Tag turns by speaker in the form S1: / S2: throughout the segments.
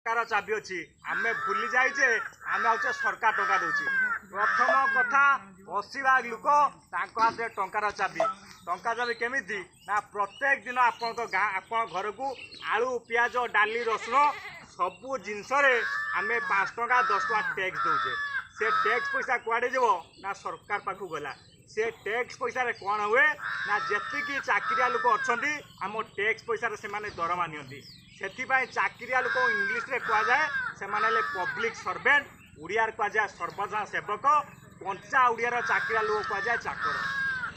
S1: ଟଙ୍କାର ଚାବି ଅଛି। ଆମେ ଭୁଲି ଯାଇଛେ, ଆମେ ହଉଛେ ସରକାର ଟଙ୍କା ଦଉଛି। ପ୍ରଥମ କଥା, 80 ଭାଗ ଲୋକ ତାଙ୍କ ହାତରେ ଟଙ୍କାର ଚାବି। ଟଙ୍କା ଚାବି କେମିତି ନା ପ୍ରତ୍ୟେକ ଦିନ ଆପଣଙ୍କ ଗାଁ, ଆପଣଙ୍କ ଘରକୁ ଆଳୁ, ପିଆଜ, ଡାଲି, ରସୁଣ ସବୁ ଜିନିଷରେ ଆମେ 5 ଟଙ୍କା, 10 ଟଙ୍କା ଟ୍ୟାକ୍ସ ଦେଉଛେ। ସେ ଟ୍ୟାକ୍ସ ପଇସା କୁଆଡ଼େ ଯିବ ନା ସରକାର ପାଖକୁ ଗଲା। ସେ ଟ୍ୟାକ୍ସ ପଇସାରେ କ'ଣ ହୁଏ ନା ଯେତିକି ଚାକିରିଆ ଲୋକ ଅଛନ୍ତି, ଆମ ଟ୍ୟାକ୍ସ ପଇସାରେ ସେମାନେ ଦରମା ନିଅନ୍ତି। ସେଥିପାଇଁ ଚାକିରିଆ ଲୋକ ଇଂଲିଶରେ କୁହାଯାଏ, ସେମାନେ ହେଲେ ପବ୍ଲିକ୍ ସର୍ଭେଣ୍ଟ। ଓଡ଼ିଆରେ କୁହାଯାଏ ସର୍ବଜନ ସେବକ। କଞ୍ଚା ଓଡ଼ିଆର ଚାକିରିଆ ଲୋକ କୁହାଯାଏ ଚାକର।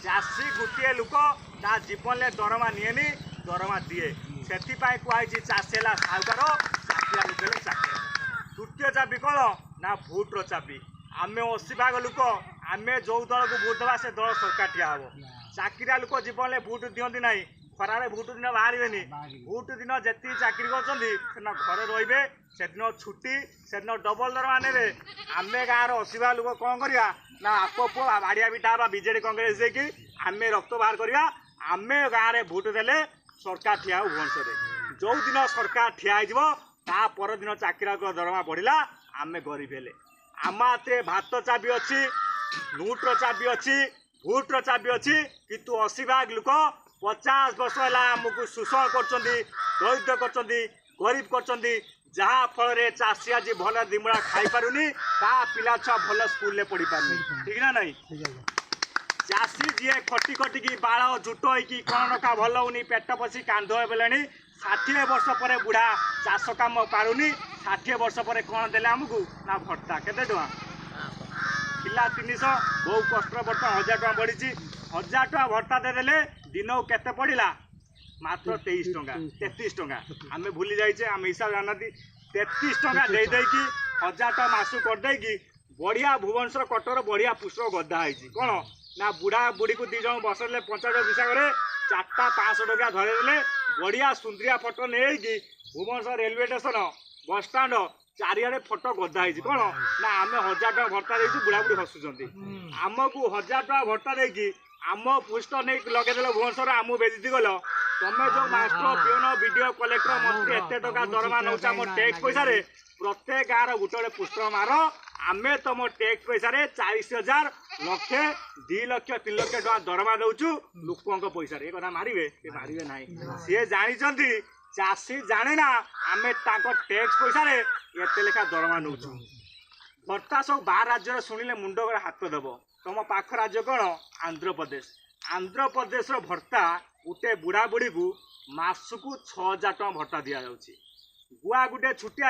S1: ଚାଷୀ ଗୋଟିଏ ଲୋକ, ତା ଜୀବନରେ ଦରମା ନିଏନି, ଦରମା ଦିଏ। ସେଥିପାଇଁ କୁହାଯାଇଛି ଚାଷୀ ହେଲା ସାହୁକାର, ଚାକିରିଆ ଲୋକ ହେଲେ ଚାକର। ତୃତୀୟ ଚାବି କ'ଣ ନା ଭୋଟର ଚାବି। ଆମେ 80 ଭାଗ ଲୋକ, ଆମେ ଯେଉଁ ଦଳକୁ ଭୋଟ ଦେବା, ସେ ଦଳ ସରକାର ଠିଆ ହେବ। ଚାକିରିଆ ଲୋକ ଜୀବନରେ ଭୋଟ ଦିଅନ୍ତି ନାହିଁ। ଖରାରେ ଭୋଟ ଦିନ ବାହାରିବେନି। ଭୋଟ ଦିନ ଯେତିକି ଚାକିରି କରୁଛନ୍ତି, ସେଦିନ ଘରେ ରହିବେ, ସେଦିନ ଛୁଟି, ସେଦିନ ଡବଲ ଦରମା ନେବେ। ଆମେ ଗାଁର 80 ଭାଗ ଲୋକ କ'ଣ କରିବା ନା ବାପ ପୁଅ ବାଡ଼ିଆ ପିଟା ହେବା ବିଜେଡ଼ି କଂଗ୍ରେସ ଦେଇକି। ଆମେ ରକ୍ତ ବାହାର କରିବା। ଆମେ ଗାଁରେ ଭୋଟ ଦେଲେ ସରକାର ଠିଆ ହଉ ଭୁବନେଶ୍ୱରରେ। ଯେଉଁଦିନ ସରକାର ଠିଆ ହେଇଯିବ, ତା ପରଦିନ ଚାକିରିଆଙ୍କ ଦରମା ବଢ଼ିଲା, ଆମେ ଗରିବ ହେଲେ। ଆମ ହାତରେ ଭାତ ଚାବି ଅଛି, ନୋଟର ଚାବି ଅଛି, ଭୋଟର ଚାବି ଅଛି, କିନ୍ତୁ 80 ଭାଗ ଲୋକ 50 ବର୍ଷ ହେଲା ଆମକୁ ଶୋଷଣ କରୁଛନ୍ତି, ଦରିଦ୍ର କରୁଛନ୍ତି, ଗରିବ କରୁଛନ୍ତି। ଯାହା ଫଳରେ ଚାଷୀ ଆଜି ଭଲ ଦିମୁଳା ଖାଇପାରୁନି, ତା ପିଲା ଛୁଆ ଭଲ ସ୍କୁଲରେ ପଢ଼ିପାରୁନି। ଠିକ ନା ନାହିଁ? ଚାଷୀ ଯିଏ ଖଟି ଖଟିକି ବାଳ ଜୁଟ ହେଇକି କଣ ନକା ଭଲ ହଉନି, ପେଟ ପଶି କାନ୍ଧ ହେଲାଣି, 60 ବର୍ଷ ପରେ ବୁଢ଼ା ଚାଷ କାମ ପାରୁନି। 60 ବର୍ଷ ପରେ କ'ଣ ଦେଲେ ଆମକୁ ନା ଭତ୍ତା। କେତେ ଟଙ୍କା ଥିଲା? 300। ବହୁ କଷ୍ଟରେ ବର୍ତ୍ତମାନ 1000 ଟଙ୍କା ବଢ଼ିଛି। 1000 ଟଙ୍କା ଭତ୍ତା ଦେଇଦେଲେ, ଦିନକୁ କେତେ ପଡ଼ିଲା? ମାତ୍ର 23 ଟଙ୍କା, 33 ଟଙ୍କା। ଆମେ ଭୁଲି ଯାଇଛେ, ଆମେ ହିସାବ ଜାଣିନାହାନ୍ତି। 33 ଟଙ୍କା ଦେଇଦେଇକି 1000 ଟଙ୍କା ମାସକୁ କରିଦେଇକି ବଢ଼ିଆ ଭୁବନେଶ୍ୱର, କଟକର ବଢ଼ିଆ ପୁସ୍ତକ ଗଦା ହେଇଛି। କ'ଣ ନା ବୁଢ଼ା ବୁଢ଼ୀକୁ 2 ଜଣ ବସେଇଲେ ପଞ୍ଚାୟତ ବିଶାଖରେ, ଚାରିଟା 500 ଟଙ୍କା ଧରେଇଦେଲେ, ବଢ଼ିଆ ସୁନ୍ଦରିଆ ଫଟୋ ନେଇକି ଭୁବନେଶ୍ୱର ରେଲୱେ ଷ୍ଟେସନ, ବସଷ୍ଟାଣ୍ଡ ଚାରିଆଡ଼େ ଫଟୋ ଗଦା ହେଇଛି। କ'ଣ ନା ଆମେ 1000 ଟଙ୍କା ଭତ୍ତା ଦେଇଛୁ, ବୁଢ଼ା ବୁଢ଼ୀ ହସୁଛନ୍ତି। ଆମକୁ 1000 ଟଙ୍କା ଭତ୍ତା ଦେଇକି ଆମ ପୋଷ୍ଟ ନେଇକି ଲଗେଇଦେଲ ଭୁବନେଶ୍ୱର, ଆମକୁ ବେଜିତି ଗଲ। ତମେ ଯୋଉ ମାଷ୍ଟର, ପିଅନ, ବିଡିଓ, କଲେକ୍ଟର, ମନ୍ତ୍ରୀ ଏତେ ଟଙ୍କା ଦରମା ନଉଛ ଆମ ଟ୍ୟାକ୍ସ ପଇସାରେ, ପ୍ରତ୍ୟେକ ଗାଁର ଗୋଟେ ଗୋଟେ ପୋଷ୍ଟର ମାର। ଆମେ ତମ ଟ୍ୟାକ୍ସ ପଇସାରେ 40,000, ଲକ୍ଷେ, 2 ଲକ୍ଷ, 3 ଲକ୍ଷ ଟଙ୍କା ଦରମା ଦଉଛୁ ଲୋକଙ୍କ ପଇସାରେ। ଏ କଥା ମାରିବେ? ସେ ମାରିବେ ନାହିଁ। ସିଏ ଜାଣିଛନ୍ତି, ଚାଷୀ ଜାଣେ ନା ଆମେ ତାଙ୍କ ଟ୍ୟାକ୍ସ ପଇସାରେ ଏତେ ଲେଖା ଦରମା ନଉଛୁ। ଭତ୍ତା ସବୁ ବାହାର ରାଜ୍ୟରେ ଶୁଣିଲେ ମୁଣ୍ଡ ଉପରେ ହାତ ଦେବ। ତମ ପାଖ ରାଜ୍ୟ କ'ଣ? ଆନ୍ଧ୍ରପ୍ରଦେଶ। ଆନ୍ଧ୍ରପ୍ରଦେଶର ଭତ୍ତା ଗୋଟେ ବୁଢ଼ା ବୁଢ଼ୀକୁ ମାସକୁ 6000 ଟଙ୍କା ଭତ୍ତା ଦିଆଯାଉଛି। ଗୁଆ ଗୋଟେ ଛୁଟିଆ